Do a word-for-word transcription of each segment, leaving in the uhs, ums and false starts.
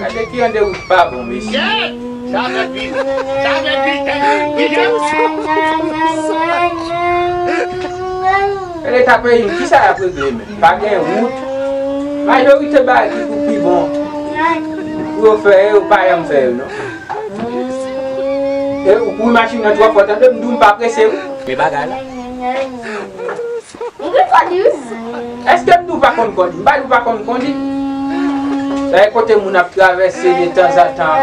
Gade ki jan de wout pa bon, mesye. Sa fè pi, sa fè pi, tèt pi, pi jan. Gade ta peyi m, kisa y ap regle menm? Pa gen wout. Majorite bagay ki pou pi bon pou yo fè yo, pa janm fè yo, non. E ou kouri machin nan twò fò, tande m di w m pa prese wi. Men bagay la. M gen kondi wi. Èske m di w pa konn kondi? M pa di w pa konn kondi. Sa e kote moun ap travèse detanzantan.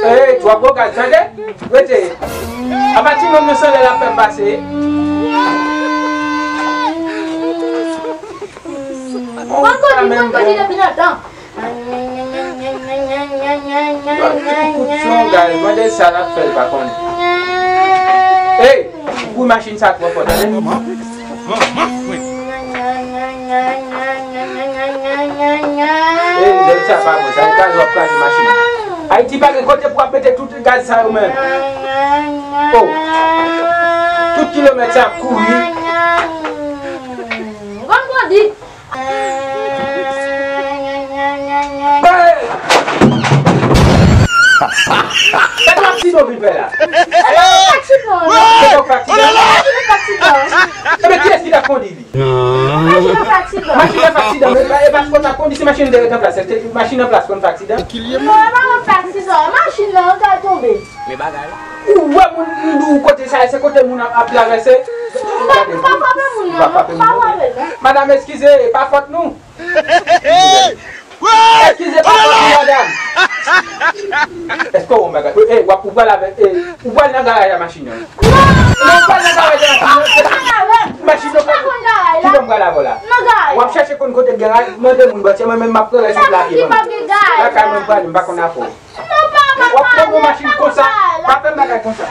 Ey, twò gwo gaz, tande? Rete. Apati nonm nan san lè l ap fè pase. Bon, kondi, bon, kondi depi lontan. Yon ti kout son gaz, mande sa l ap fè, l pa konnen. Ey, pou machin sa twò fò, tande? Ey, lè sa pa bon, sa e gaz w ap kraze machin. Ayiti pa gen kote pou ap mete tout gaz sa yo menm. Oh. Tout kilomèt sa ap kouri. Bon, kondi. Hey! Sa k aksidan w vin fè la? Ebyen, kiyès ki t ap kondi li? Machin nan pa aksidan, men e pa, e pa konn ap kondi, se machin dèyè an plas. Èske machin an plas konn fè aksidan? Non, e pa konn fè aksidan, machin nan ka tonbe. Men bagay la. Ou wè moun, moun di w kote sa, se kote moun ap, ap travèse. M pa, m pa frape moun nan, non, m pa frape non. Madanm, eskize, e pa fòt nou. Eskize, pa fòt nou, madanm. Èske w wè yon bagay? E, w ap, ou pral avè, e, ou pral nan garaj a machin nan. Non, non, ou pral nan garaj a machin nan. Machin nan, ki bò m pral avè w la? W ap chèche konn kote garaj, mande moun bò, se mwen menm m ap pran rès lapye ban m. Lakay mwen m prale, m pa konn afè w. W ap pran yon machin konsa, pa fè m bagay konsa.